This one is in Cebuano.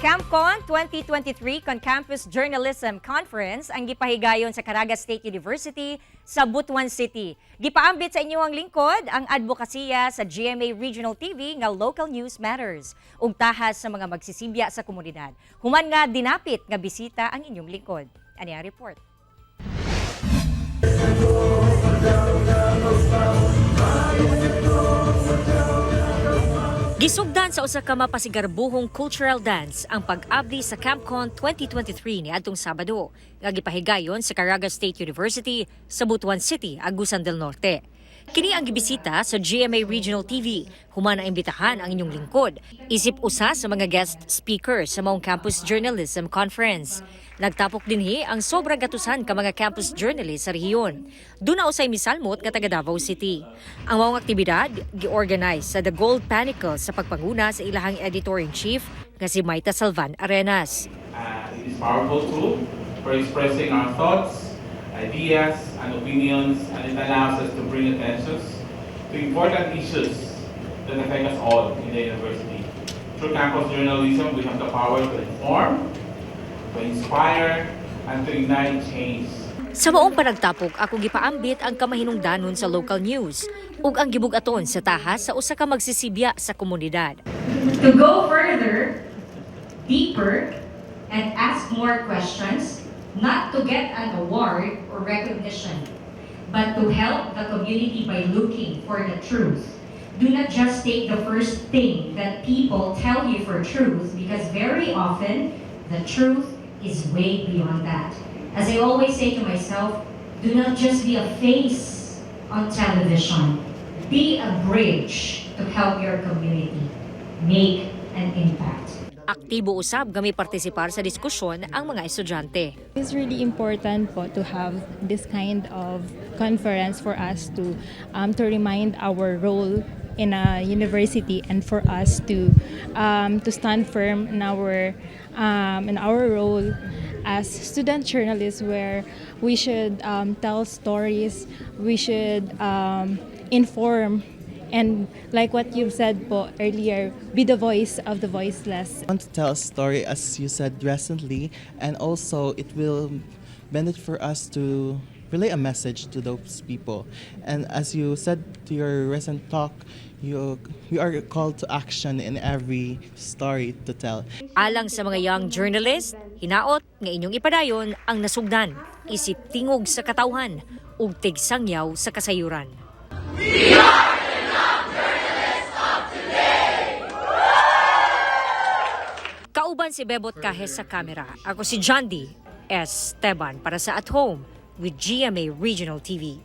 CampCon 2023 Con Campus Journalism Conference ang gipahigayon sa Caraga State University sa Butuan City. Gipaambit sa inyong lingkod ang advokasya sa GMA Regional TV nga Local News Matters ug tahas sa mga magsisibya sa komunidad. Human nga dinapit nga bisita ang inyong lingkod. Ani ang report. Gisugdan sa usa ka mapasigarbuhong cultural dance ang pag-abli sa CampCon 2023 niadtong Sabado nga gipahigayon sa Caraga State University sa Butuan City, Agusan del Norte. Kini ang gibisita sa GMA Regional TV, human ang imbitahan ang inyong lingkod. Isip usa sa mga guest speaker sa maong Campus Journalism Conference. Nagtapok dinhi ang sobra gatusan ka mga campus journalist sa rehiyon. Duna usay misalmot nga taga Davao City. Ang maong aktibidad gi-organize sa The Gold Panicle sa pagpanguna sa ilahang editor-in-chief nga si Maita Salvan Arenas. It is powerful tool for expressing our thoughts, ideas, and opinions, and it allows us to bring attention to important issues that affect us all in the university. Through campus journalism, we have the power to inform, to inspire, and to ignite change. Sa maong panagtapok, ako gipaambit ang kamahinungdanon sa local news ug ang gibug-aton sa tahas sa usa ka magsisibya sa komunidad. To go further, deeper, and ask more questions, not to get an award or recognition, but to help the community by looking for the truth. Do not just take the first thing that people tell you for truth, because very often the truth is way beyond that. As I always say to myself, do not just be a face on television, be a bridge to help your community make an impact. Aktibo usab nga partisipar sa diskusyon ang mga estudyante. It's really important po to have this kind of conference for us to remind our role in a university and for us to stand firm in our role as student journalists, where we should tell stories, we should inform, and like what you've said po earlier, be the voice of the voiceless. Want to tell a story, as you said recently, and also it will benefit for us to relay a message to those people. And as you said to your recent talk, you we are called to action in every story to tell. Alang sa mga young journalist, hinaot nga inyong ipadayon ang nasugdan, isip tingog sa katawhan ug tigsangyaw sa kasayuran. We are the young journalists of today! Kauban si Bebot Cajes sa kamera. Ako si John D. Esteban para sa At Home with GMA Regional TV.